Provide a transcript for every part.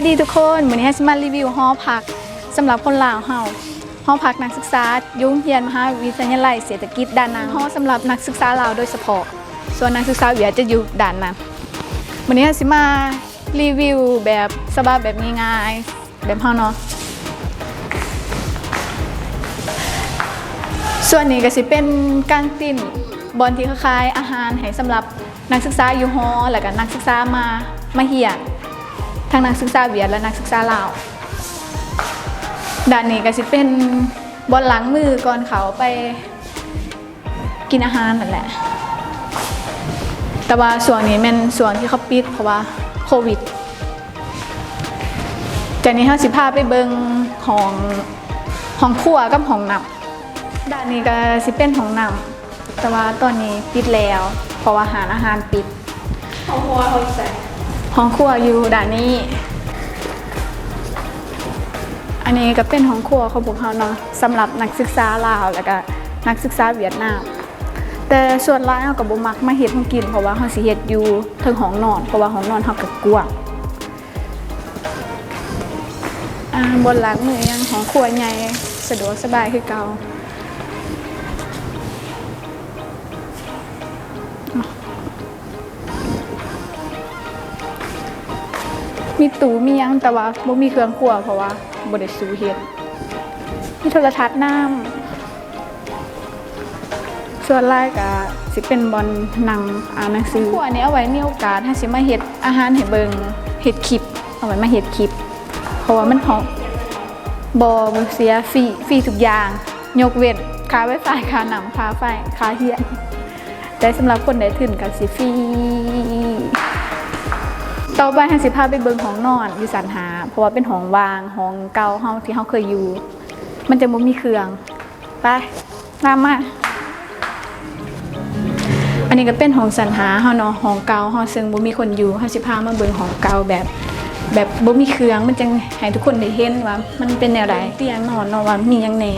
ສະບາຍດີທຸກຄົນ, ມື້ນີ້ເຮົາຊິມາຣີວິວຫໍພັກສຳລັບຄົນລາວເຮົາ, ຫໍພັກນັກສຶກສາຢູ່ໂຮງຮຽນມະຫາວິທະຍາໄລເສດຖະກິດດ່ານນາງ, ຫໍສຳລັບນັກສຶກສາລາວໂດຍສະເພາະ, ສ່ວນນັກສຶກສາຫວຽດຈະຢູ່ດ້ານນັ້ນ. ມື້ນີ້ເຮົາຊິມາຣີວິວແບບສະບັບແບບງ່າຍໆ ແບບເຮົາເນາະ. ສ່ວນນີ້ກໍຊິເປັນກາງຕີນ ບ່ອນທີ່ເຂົາຂາຍອາຫານໃຫ້ສຳລັບນັກສຶກສາຢູ່ຫໍ ແລ້ວກໍນັກສຶກສາມາ ມາຮຽນ, ທັງນັກສຶກສາຫວຽດ ແລະ ນັກສຶກສາລາວ. ດ້ານນີ້ກໍຊິເປັນບ່ອນລ້າງມືກ່ອນເຂົ້າໄປ ກິນອາຫານນັ້ນແຫຼະ, ແຕ່ວ່າຊ່ວງນີ້ແມ່ນຊ່ວງທີ່ເຂົາປິດ ເພາະວ່າໂຄວິດ. ຈາກນີ້ເຮົາຊິພາໄປເບິ່ງຫ້ອງ, ຫ້ອງຄົວກັບຫ້ອງນ້ຳ. ດ້ານນີ້ກໍຊິເປັນຫ້ອງນ້ຳ, ແຕ່ວ່າຕອນນີ້ປິດແລ້ວ ເພາະວ່າຮ້ານອາຫານປິດ. ຫ້ອງຄົວເຮົາຢູ່ໃສ? ຫ້ອງຄົວຢູ່ດ້ານນີ້. ອັນນີ້ກໍເປັນຫ້ອງຄົວຂອງພວກເຮົາເນາະ, ສຳລັບນັກສຶກສາລາວ ແລ້ວກໍນັກສຶກສາຫວຽດນາມ. ແຕ່ສ່ວນຫຼາຍເຮົາກໍບໍ່ມັກມາເຮັດໃຫ້ກິນ ເພາະວ່າເຮົາຊິເຮັດຢູ່ເທິງຫ້ອງນອນ, ເພາະວ່າຫ້ອງນອນເຮົາກໍກວ້າງ. ອ່າ ບ່ອນລ້າງມືຫຍັງ, ຫ້ອງຄົວໃຫຍ່ ສະດວກສະບາຍຄືເກົ່າ. ມີຕູ້ມີຫຍັງ ແຕ່ວ່າບໍ່ມີເຄື່ອງຄົວ ເພາະວ່າບໍ່ໄດ້ສູ່ເຮັດ. ມີໂທລະທັດນຳ. ສ່ວນຫຼາຍກະຊິເປັນບ່ອນນັ່ງອ່ານໜັງສື. ຄົວນີ້ເອົາໄວ້ມີໂອກາດເຮົາຊິມາເຮັດອາຫານໃຫ້ເບິ່ງ, ເຮັດຄລິບ, ເອົາໄວ້ມາເຮັດຄລິບ ເພາະວ່າມັນເຮົາ ບໍ່ ບໍ່ເສຍ, ຟຣີ, ຟຣີທຸກຢ່າງ ຍົກເວັ້ນຄ່າໄວຟາຍ, ຄ່ານ້ຳ, ຄ່າໄຟ, ຄ່າຮຽນ. ແຕ່ສຳລັບຄົນໄດ້ທຶນກໍຊິຟຣີ. ຕໍ່ໄປເຮົາຊິພາໄປເບິ່ງຫ້ອງນອນຢູ່ຊັ້ນຫ້າ ເພາະວ່າເປັນຫ້ອງວ່າງ, ຫ້ອງເກົ່າເຮົາທີ່ເຮົາເຄີຍຢູ່ ມັນຈະບໍ່ມີເຄື່ອງ. ໄປ ຕາມມາ. ອັນນີ້ກໍເປັນຫ້ອງຊັ້ນຫ້າເຮົາເນາະ, ຫ້ອງເກົ່າເຮົາເຊິ່ງບໍ່ມີຄົນຢູ່. ເຮົາຊິພາມາເບິ່ງຫ້ອງເກົ່າແບບ, ແບບບໍ່ມີເຄື່ອງ, ມັນຈັ່ງໃຫ້ທຸກຄົນໄດ້ເຫັນວ່າມັນເປັນແນວໃດ. ຕຽງນອນເນາະ ວ່າມີຫຍັງແດ່.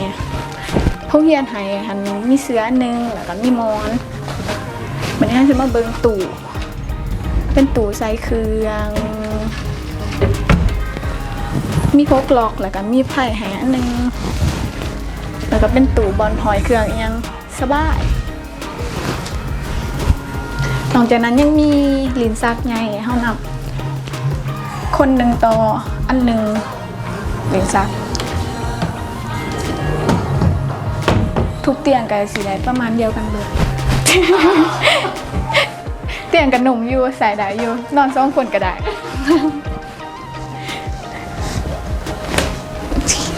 ໂຮງຮຽນໃຫ້ຫັ້ນມີເສື່ອອັນໜຶ່ງ ແລ້ວກໍມີໝອນ. ບັດນີ້ເຮົາຊິມາເບິ່ງຕູ້. ເປັນຕູ້ໃສ່ເຄື່ອງ ມີຫົກລັອກ ແລ້ວກໍມີໄພ້ໃຫ້ອັນໜຶ່ງ ແລ້ວກໍເປັນຕູ້ບ່ອນຫ້ອຍເຄື່ອງອີ່ຫຍັງ ສະບາຍ. ນອກຈາກນັ້ນຍັງມີລິ້ນຊັກໃຫຍ່ໃຫ້ເຮົານຳ ຄົນໜຶ່ງຕໍ່ອັນໜຶ່ງ ລິ້ນຊັກ. ທຸກຕຽງກໍຊິໄດ້ປະມານດຽວກັນເບິດ. ຕຽງກໍນຸ່ມຢູ່ ໃຊ້ໄດ້ຢູ່ ນອນສອງຄົນກໍໄດ້.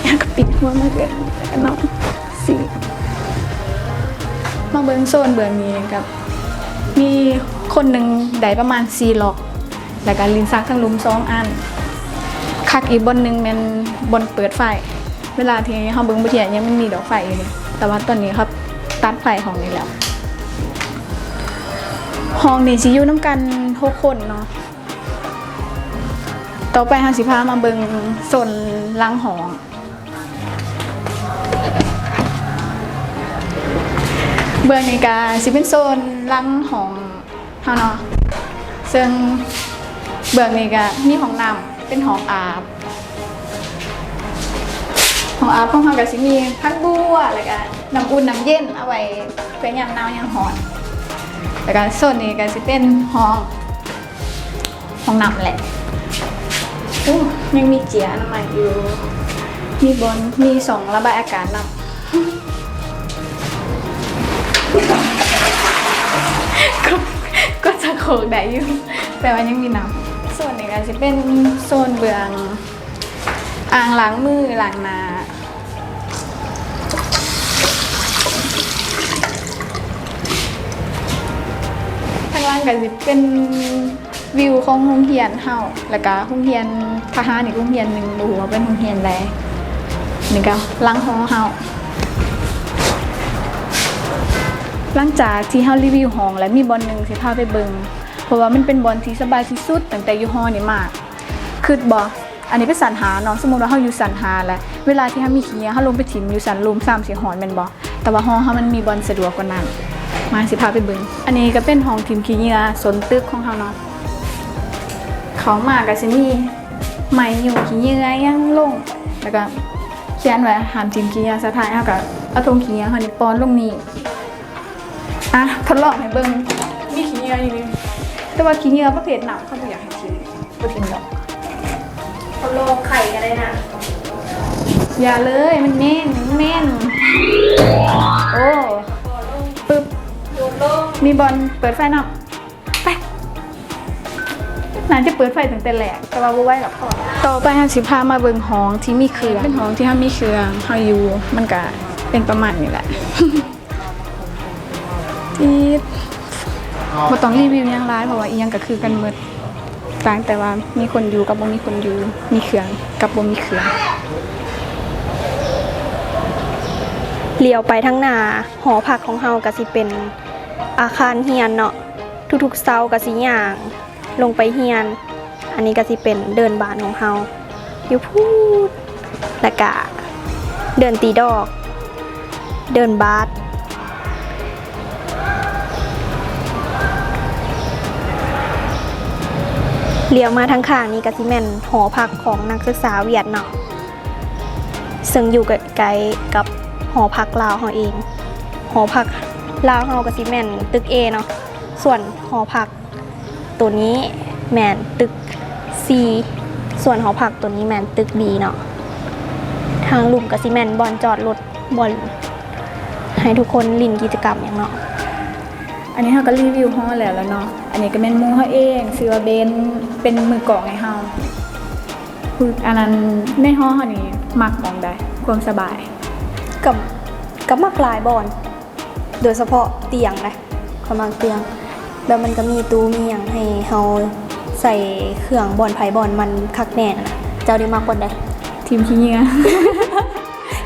ເຮົາກໍປິດຫົວມາເບິ່ງກັນເນາະ. ຊິມາເບິ່ງໂຊນເບື້ອງນີ້ກັບ ມີຄົນໜຶ່ງໄດ້ປະມານສີ່ລັອກ ແລ້ວກໍລິ້ນຊັກທັງລຸ່ມສອງອັນ. ຄັກອີກບ່ອນໜຶ່ງແມ່ນບ່ອນເປີດໄຟ. ເວລາທີ່ເຮົາເບິ່ງບໍ່ເທື່ອຍັງມັນມີດອກໄຟຢູ່ເດ, ແຕ່ວ່າຕອນນີ້ເຂົາຕັດໄຟຫ້ອງນີ້ແລ້ວ. ຫ້ອງນີ້ຊິຢູ່ນຳກັນຫົກຄົນເນາະ. ຕໍ່ໄປເຮົາຊິພາມາເບິ່ງໂຊນຫຼັງຫ້ອງ. ເບື້ອງນີ້ກະຊິເປັນໂຊນຫຼັງຫ້ອງ ເຮົາເນາະ ເຊິ່ງເບື້ອງນີ້ກະມີຫ້ອງນ້ຳ ເປັນຫ້ອງອາບ. ຫ້ອງອາບຂອງເຮົາກະຊິມີຝັກບົວ ແລ້ວກະນ້ຳອຸ່ນນ້ຳເຢັນ ເອົາໄວ້ເພື່ອຍາມໜາວຍາມຮ້ອນ. ແລ້ວກະໂຊນນີ້ກະຊິເປັນຫ້ອງ ຫ້ອງນ້ຳແຫຼະ. ໂອ້ ຍັງມີເຈ້ຍອະນາໄມຢູ່ ມີບ່ອນ ມີຊ່ອງລະບາຍອາກາດນຳ. ກໍ ກໍຊັກໂຄກໄດ້ຢູ່ ແຕ່ວ່າຍັງມີນ້ຳ. ໂຊນນີ້ກໍຊິເປັນໂຊນເບື້ອງອ່າງລ້າງມືລ້າງໜ້າ. ທາງຫຼັງກໍຊິເປັນ ວິວຂອງໂຮງຮຽນເຮົາ ແລ້ວກະໂຮງຮຽນທະຫານອີກໂຮງຮຽນໜຶ່ງ ບໍ່ຮູ້ວ່າເປັນໂຮງຮຽນໃດ. ນີ້ກະຫຼັງຫໍເຮົາ. ຫຼັງຈາກທີ່ເຮົາຣີວິວຫ້ອງແລ້ວ ມີບ່ອນໜຶ່ງຊິພາໄປເບິ່ງ ເພາະວ່າມັນເປັນບ່ອນທີ່ສະບາຍທີ່ສຸດຕັ້ງແຕ່ຢູ່ຫໍນີ້ມາ. ຄຶດບໍ່? ອັນນີ້ເປັນຊັ້ນຫ້າເນາະ, ສົມມຸດວ່າເຮົາຢູ່ຊັ້ນຫ້າແລ້ວ ເວລາທີ່ເຮົາມີຂີ້ເຫຍື້ອ ເຮົາລົງໄປຖິ້ມຢູ່ຊັ້ນລຸ່ມ ຊ້ຳຊິຮ້ອນແມ່ນບໍ່? ແຕ່ວ່າຫໍເຮົາມັນມີບ່ອນສະດວກກວ່ານັ້ນ. ມາ ຊິພາໄປເບິ່ງ. ອັນນີ້ກໍເປັນຫ້ອງຖິ້ມຂີ້ເຫຍື້ອໂຊນຕຶກຂອງເຮົາເນາະ. ເຂົ້າມາກໍຊິມີ ໄມ້ຍູ້ຂີ້ເຫຍື້ອຫຍັງລົງ ແລ້ວກໍຂຽນວ່າຫ້າມຖິ້ມຂີ້ເຫຍື້ອສະທ້າຍ ເຮົາກໍເອົາຖົງຂີ້ເຫຍື້ອເຮົານີ້ປ່ອນລົງນີ້. ອ່ະ ທົດລອງໃຫ້ເບິ່ງ ມີຂີ້ເຫຍື້ອຢູ່ນີ້ ແຕ່ວ່າຂີ້ເຫຍື້ອປະເພດນ້ຳ ເຂົາບໍ່ຢາກໃຫ້ຖິ້ມ ບໍ່ຖິ້ມດອກ. ທົດລອງໄຂ່ກໍໄດ້ນະ. ຢ່າເລີຍ ມັນເໝັນ ມັນເໝັນ. ໂອ້ ປຶບ ໂຍນລົງ ມີບ່ອນເປີດໄຟນຳ. ໄປ ໜ້າຈະເປີດໄຟຕັ້ງແຕ່ແລກ ແຕ່ວ່າບໍ່ໄວດອກ. ຕໍ່ໄປເຮົາຊິພາມາເບິ່ງຫ້ອງທີ່ມີເຄື່ອງ ເປັນຫ້ອງທີ່ເຮົາມີເຄື່ອງເຮົາຢູ່ ມັນກະເປັນປະມານນີ້ແຫຼະ. ອີດ ບໍ່ຕ້ອງຣີວິວຫຍັງຫຼາຍ ເພາະວ່າອີ່ຫຍັງກະຄືກັນໝົດ ຕ່າງແຕ່ວ່າມີຄົນຢູ່ກັບບໍ່ມີຄົນຢູ່ ມີເຄື່ອງກັບບໍ່ມີເຄື່ອງ. ຫຼຽວໄປທາງໜ້າ ຫໍພັກຂອງເຮົາກະຊິເປັນອາຄານຮຽນເນາະ ທຸກໆເຊົ້າກະຊິຍ່າງ ລົງໄປຮຽນ. ອັນນີ້ກໍຊິເປັນເດີ່ນບ້ານຂອງເຮົາຢູ່ພຸ້ນ ແລ້ວກະເດີ່ນຕີດອກ ເດີ່ນບາດ. ຫຼຽວມາທາງຂ້າງນີ້ກໍຊິແມ່ນຫໍພັກຂອງນັກສຶກສາຫວຽດເນາະ ເຊິ່ງຢູ່ໃກ້ໆກັບຫໍພັກລາວເຮົາເອງ. ຫໍພັກລາວເຮົາກໍຊິແມ່ນຕຶກ A ເນາະ ສ່ວນຫໍພັກ ໂຕນີ້ແມ່ນຕຶກ C ສ່ວນຫໍພັກໂຕນີ້ແມ່ນຕຶກ B ເນາະ. ທາງລຸ່ມກໍຊິແມ່ນບ່ອນຈອດລົດ ບ່ອນໃຫ້ທຸກຄົນຫຼິ້ນກິດຈະກຳຫຍັງເນາະ. ອັນນີ້ເຮົາກໍຣີວິວຫໍແລ້ວລະເນາະ. ອັນນີ້ກໍແມ່ນໝູ່ເຮົາເອງ ຊື່ວ່າເບັນ ເປັນມືກອງໃຫ້ເຮົາ. ອັນນັ້ນ ໃນຫໍເຮົານີ້ມັກໝ່ອງໃດ ຄວາມສະບາຍ? ກໍ ກໍມັກຫຼາຍບ່ອນ ໂດຍສະເພາະຕຽງນະ ຂ້ອຍມັກຕຽງ ແບບມັນກໍມີຕູ້ມີຫຍັງໃຫ້ເຮົາໃສ່ເຄື່ອງບ່ອນໃຜບ່ອນມັນຄັກແນ່ນະ. ເຈົ້ານີ້ມັກບ່ອນໃດ? ຖິ້ມຂີ້ເຫຍື້ອ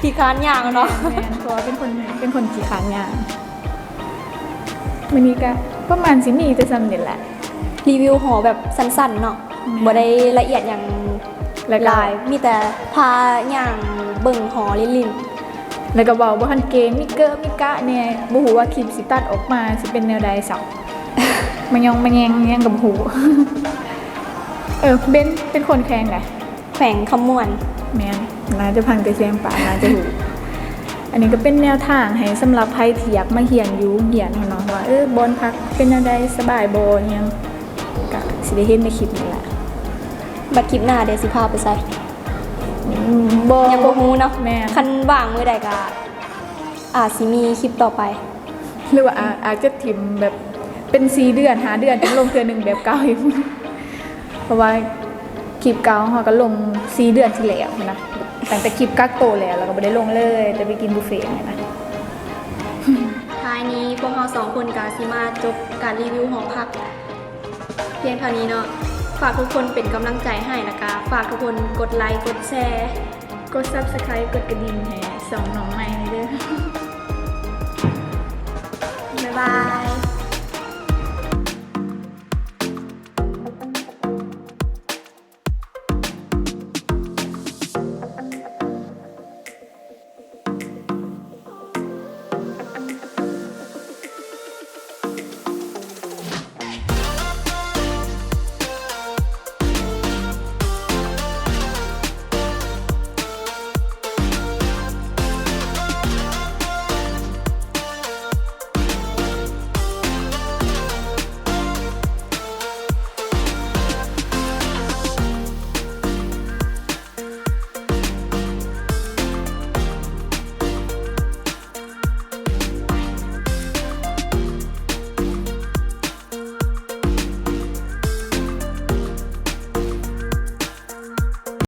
ຂີ້ຄ້ານຍ່າງເນາະ. ແມ່ນໆ ເພາະວ່າເປັນຄົນ ເປັນຄົນຂີ້ຄ້ານຍ່າງ. ມື້ນີ້ກະປະມານຊິມີແຕ່ສ່ຳນີ້ແຫຼະ ຣີວິວຫໍແບບສັ້ນໆເນາະ. ແມ່ນ ບໍ່ໄດ້ລະອຽດຫຍັງຫຼາຍ ມີແຕ່ພາຍ່າງເບິ່ງຫໍຫຼິ້ນໆ ແລ້ວກໍເວົ້າບໍ່ທັນເກັ່ງ ມີເກີະມີກະແນ່. ບໍ່ຮູ້ວ່າຄລິບຊິຕັດອອກມາຊິເປັນແນວໃດຊ້ຳ ມະຍອງມະແຍງຫຍັງກໍບໍ່ຮູ້. ເອີ ເບັນເປັນຄົນແຂວງໃດ? ແຂວງຄຳມ່ວນ. ແມ່ນ ໜ້າຈະຟັງແຕ່ສຽງປາກ ໜ້າຈະຮູ້. ອັນນີ້ກໍເປັນແນວທາງໃຫ້ສຳລັບໃຜທີ່ຢາກມາຮຽນຢູ່ໂຮງຮຽນເຮົາເນາະ ວ່າ ເອີ ບ່ອນພັກເປັນແນວໃດ ສະບາຍບໍ່ ຫຍັງ ກະຊິໄດ້ເຫັນໃນຄລິບນີ້ລະ. ບັດຄລິບໜ້າເດ ຊິພາໄປໃສ? ອືມ ບໍ່ ຍັງບໍ່ຮູ້ເນາະ. ແມ່ນ ຄັນວ່າງມື້ໃດກະອາດຊິມີຄລິບຕໍ່ໄປ ຫຼືວ່າອາດ ອາດຈະຖິ້ມແບບເປັນສີ່ເດືອນ ຫ້າເດືອນ ຈັ່ງລົງເທື່ອໜຶ່ງແບບເກົ່າອີກ. ເພາະວ່າຄລິບເກົ່າເຮົາກໍລົງສີ່ເດືອນທີ່ແລ້ວນະ ຕັ້ງແຕ່ຄລິບກັກໂຕແລ້ວ ແລ້ວກໍບໍ່ໄດ້ລົງເລີຍ ແຕ່ໄປກິນບຸບເຟຫັ້ນນະ. ທ້າຍນີ້ພວກເຮົາສອງຄົນກໍຊິມາຈົບການຣີວິວຫໍພັກພຽງເທົ່ານີ້ເນາະ. ຝາກທຸກຄົນເປັນກຳລັງໃຈໃຫ້ ແລ້ວກໍຝາກທຸກຄົນກົດໄລ ກົດແຊ ກົດ Subscribe ກົດກະດິ່ງໃຫ້ຊ່ອງນ້ອງໃໝ່ແດ່ເດີ. ບາຍບາຍ.